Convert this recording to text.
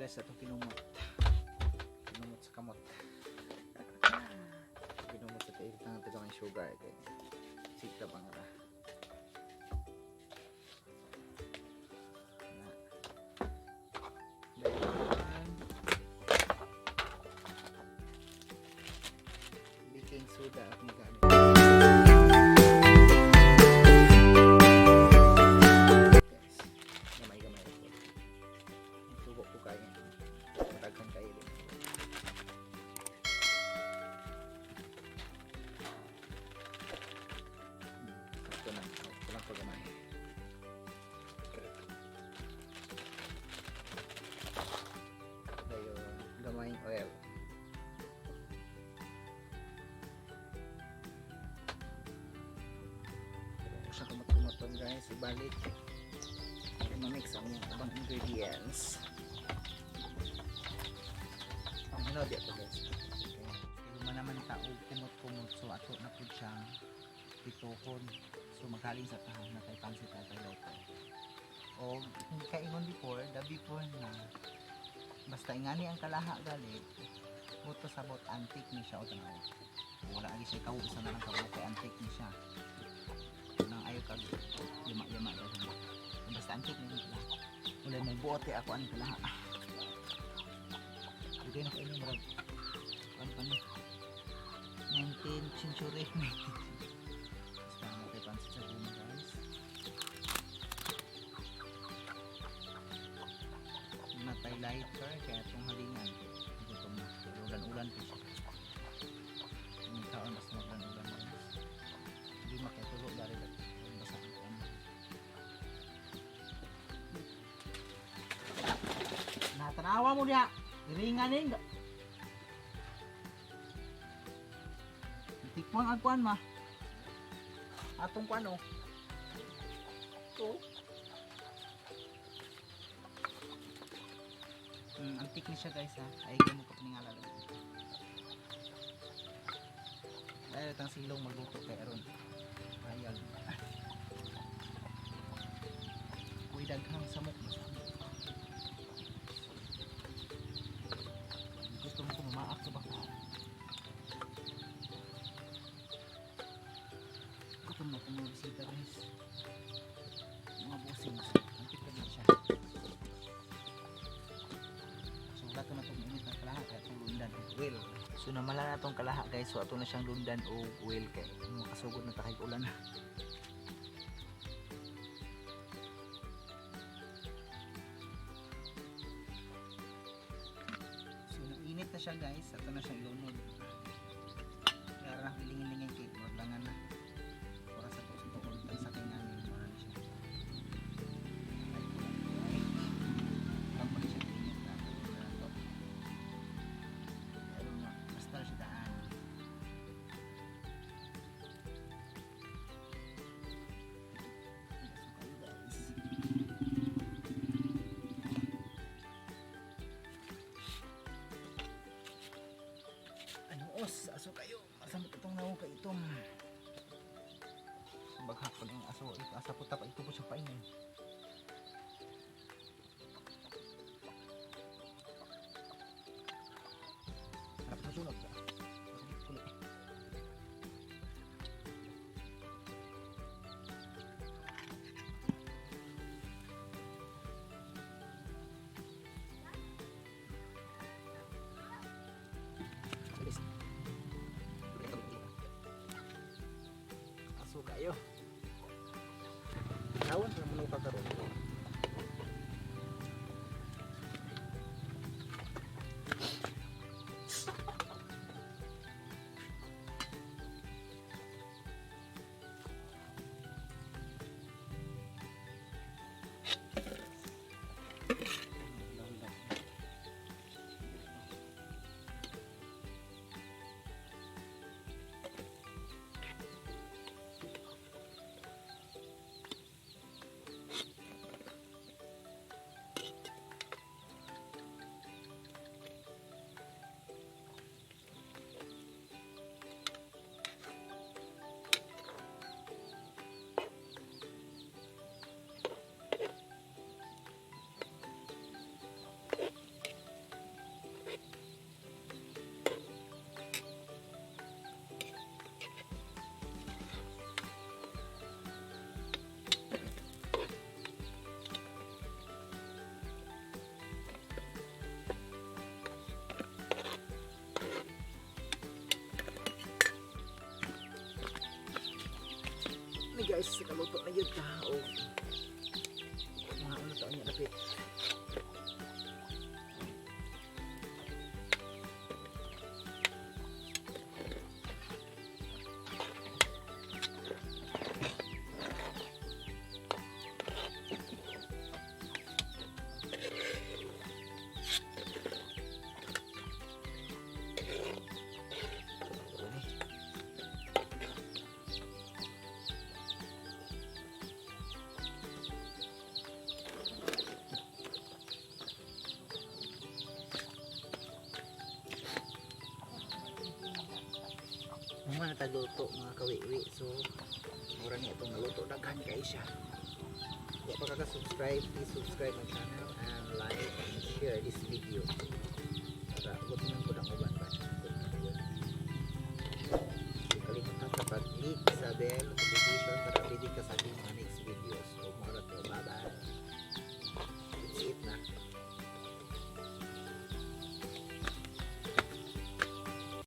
Guys, atong kinumot. Kinumot sa kamot. Kinumot sa tiil tang ito ng sugar kay sika bang ra. Na. Then, baking soda akong gamit. Guys, gamay-gamay ako. Tubo ko kaya. Matagkan kayo din. Sakto na. Sakto lang paggamay. Dayon, gamay oil. Pero siya kumot-kumoton, guys. Ibalik. Para ma-mix ang iyang ubang ingredients. Ang hinaw di ako, guys. Okay. Luma naman ta og kumot-kumot, so ato na pud siyang pituhon. So maghalin sa tahong na kay pansit at kay lighter. O hindi kaingon before, the before na basta ingani ang kalaha gali buto sa bot antique ni siya o tanaw. Wala agi siya kawo, isa na lang kawo kay antique ni siya. Nang ayo kag yama-yama daw. Basta antique ni kalaha. Wala mo buot kay ako ang kalaha. Hindi na kayo murag ano pa ni 19th century. Basta mo kay pansit sa guma, guys. Natay lighter kaya itong halingan gutom na. Pero ulan-ulan po siya. Ang taon mas magulan-ulan, guys. Hindi makitulo dari basa ang kuan. Natanawa mo niya. Giringan ning. Tikman ang kuan ma. Atong kuan oh. Ito. Antik ni siya, guys, ha. Ay kay mo kapaningala. Dahil itang silong magluto kay aron. Bayag. Uy, daghang samok. Masamok. Gusto mo ko mamaak sa baka. Gutom na akong mga bisita, guys. Mga bossing. Antik na din siya. So wala to na itong init na kalaha kaya itong lundan og oil. So namala na itong kalaha, guys. So ato na siyang lundan og oil kay makasugod na ta kay ulan na. So nainit na siya, guys. Ato na siyang ilunod. Kaya na bilingin-lingin kay langan na. Oras sa tuos tuod ang sa kanya mura na siya. Ay, ay. Lang pa siya init na na to. Pero basta na siya daan. So kayo, guys. Ano os, aso kayo. Masamot itong naong kay itong. Baghak pa ng aso. Ito, asa po tapa ito po siya paingin. Harap sa sunog. Kulit. Bilis. Aso kayo. Tawon sa mga karon. Magluto na gyud ta og mga ano ta unya dapit. Ano? Mga natagluto, mga kawiwi. So, mura niya itong naluto. Daghan kay siya. Kung pa ka-subscribe, please subscribe my channel and like and share this video.